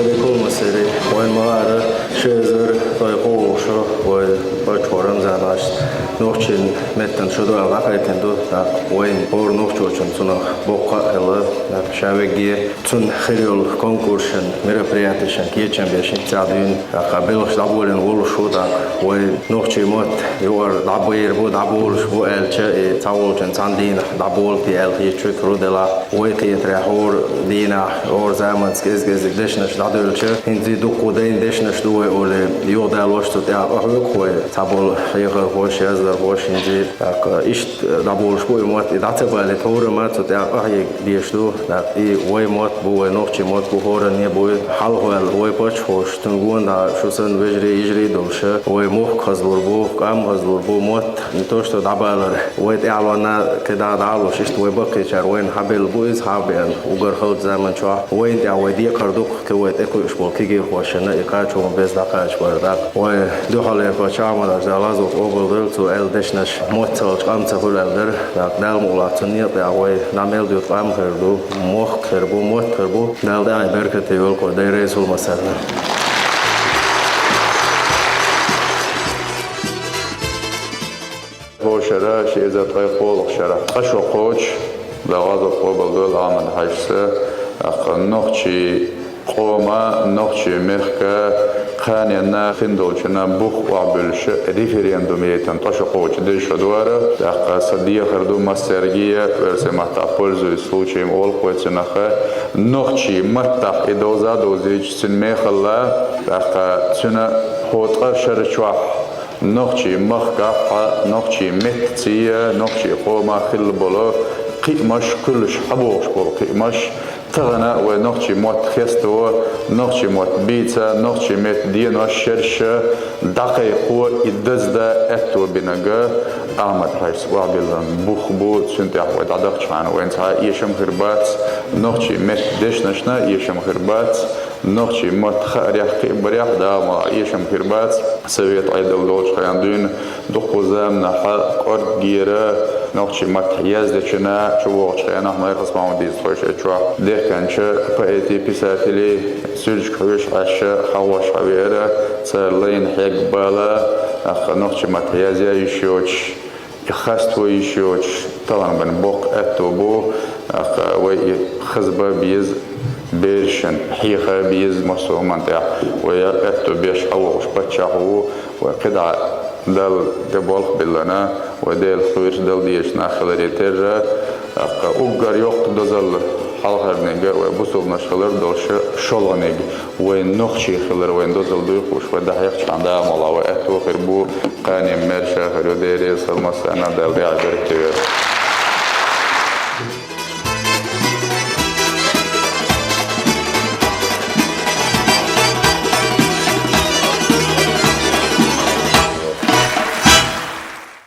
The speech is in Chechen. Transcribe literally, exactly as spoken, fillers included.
Деколмасери, вайн ма вара ши эзар ткъаь кхоалгӀа шу вай паччахьо Рамзан-Ӏаьсас нохчийн меттана шу дуьхьал дӀакхайкхина ду, тӀаккха вайн хӀора нохчочун цунах боккха а хилла, тӀаккха ша вегге цун хир йолу конкурсашна, мероприятешна кечам беш цӀа дуьйна, тӀаккха белхаш дӀаболийна волуш ву, тӀаккха вай нохчийн мотт юкъара дӀабийр бу, дӀаболуш бу аьлча, и цхьаволчун цхьана дийнахь дӀаболу те аьлла хеташ ву, тӀаккха делахь вай кхетарехь хӀора дийнахь, хӀора заманца кӀез-кӀезиг дешнаш дӀадуьллуча, хӀинца дуккха дайна дешнаш ду вай олий, юхадалош цу тӀехь къахьоьгу вай, цхьаболу хьехархоша, яздархоша хӀинца, тӀаккха иштта дӀаболуш бу и мотт, и дӀа ца балийта хӀорамма цу тӀехь къахьега дезаш ду, тӀаккха и вай мотт бу, вай нохчийн мотт бу, хӀоранне а бу, хьалхаваьлла вай паччахьоша, цуьнан гонахьа шу санна вежарий, йижарий а долуша, вай мохк хазлур бу, къам хазлур бу, мотт не то что дӀабалар, вай тӀаьхьалонна кхидӀа а дӀа а луш, иштта вай баккхийчара вайна хьабелла бу иза, хьа а беана, уггар халчу заман чохь вайна тӀехь вай декхар ду-кх, кхин вай тӀекхуьуш болу кегийрхошна и кхачо ма беза дӀакхачабар, тӀаккха вай дуьххьарлера паччахь Ахьмад-Хьаьжас, Дала гӀазот къобалдойла, цо аьлла дешнаш мотт ца хилча къам ца хуьлу аьлла дара, тӀаккха Дала мукъалахь цунна а тӀехь вай дӀа мел дуьту къам хир ду, мохк хир бу, мотт хир бу, Дала тӀаьхье беркате йойла кху дайн рейсал массарна. ХӀокху шарахь, ши эзар ткъаь кхоалгӀа шарахь, ткъа шо кхочуш, Дала гӀазот къобалдойла, Ахьмад-Хьаьжас, тӀаккха нохчийн къоман, нохчийн мехкан кханенна хиндолчунна бух охьабуьллуш референдум яйтина ткъа шо кхочуш деза шо ду хӀара, тӀаккха сан дехар ду массаьрга а, оьрсийн маттахь пользуясь случаем олу-кх вай цунах, нохчийн маттахь и довза а довзийтуш цуьнан мехалла, тӀаккха цуьнан хӀокху ткъа шарахь чохь нохчийн махкахь а, нохчийн меттаца а, нохчийн къоман хилла болу кхиамаш, кхуьллуш хьабогӀуш болу кхиамаш, тахана вай нохчийн мотт хесто, нохчийн мотт бийца, нохчийн меттан денош, шераш дӀакхайкхо, и даздан аьтто бинарг Ахьмад-Хьаьжас охьабиллина бух бу, цуьнан тӀехь вай дӀадахчахьана вайна цхьа а эшам хир бац, нохчийн меттан дешнашна эшам хир бац, нохчийн мотт хаарехь, кхиабарехь, Дала мукъалахь, эшам хир бац. Совет Ӏедал долчу хенахь дуьйна, дуккха заманахь кӀорггера нохчийн маттахь яздечунна чувогӀучу хенахь, Майрхас Махьмадица тхойша чохь дехкинчу поэтийн, писателийн суьрташка хьоьжуш Ӏаш, хьагӀош хьавеара, цара лайна хьегна бала, тӀаккха нохчийн маттахь язъян йиш йоцуш, и хасто йиш йоцуш, талламан боккха аьтто бу, тӀаккха вай и хаза бан беза берашна, хьеха беза массо а хӀуманна тӀехь. Вай аьтто беш хьавогӀуш паччахь ву, вай кхидӀа Далла тӀе болх биллина, вай Делах кхоьруш, Далла дезаш нах хиларе терра, тӀаккха уггар йоккха дозалла хьалхарниг вай бусулбанаш хилар долуш шолгӀаниг вайн нохчий хилар вайн дозалла дуй хууш, вай дӀахьехчахьана, Дала мукъалахь, вай аьтто хир бу, кханенна маьрша хир ю, Дела реза хуьлда массарна, Дала тӀаьхье беркате йойла.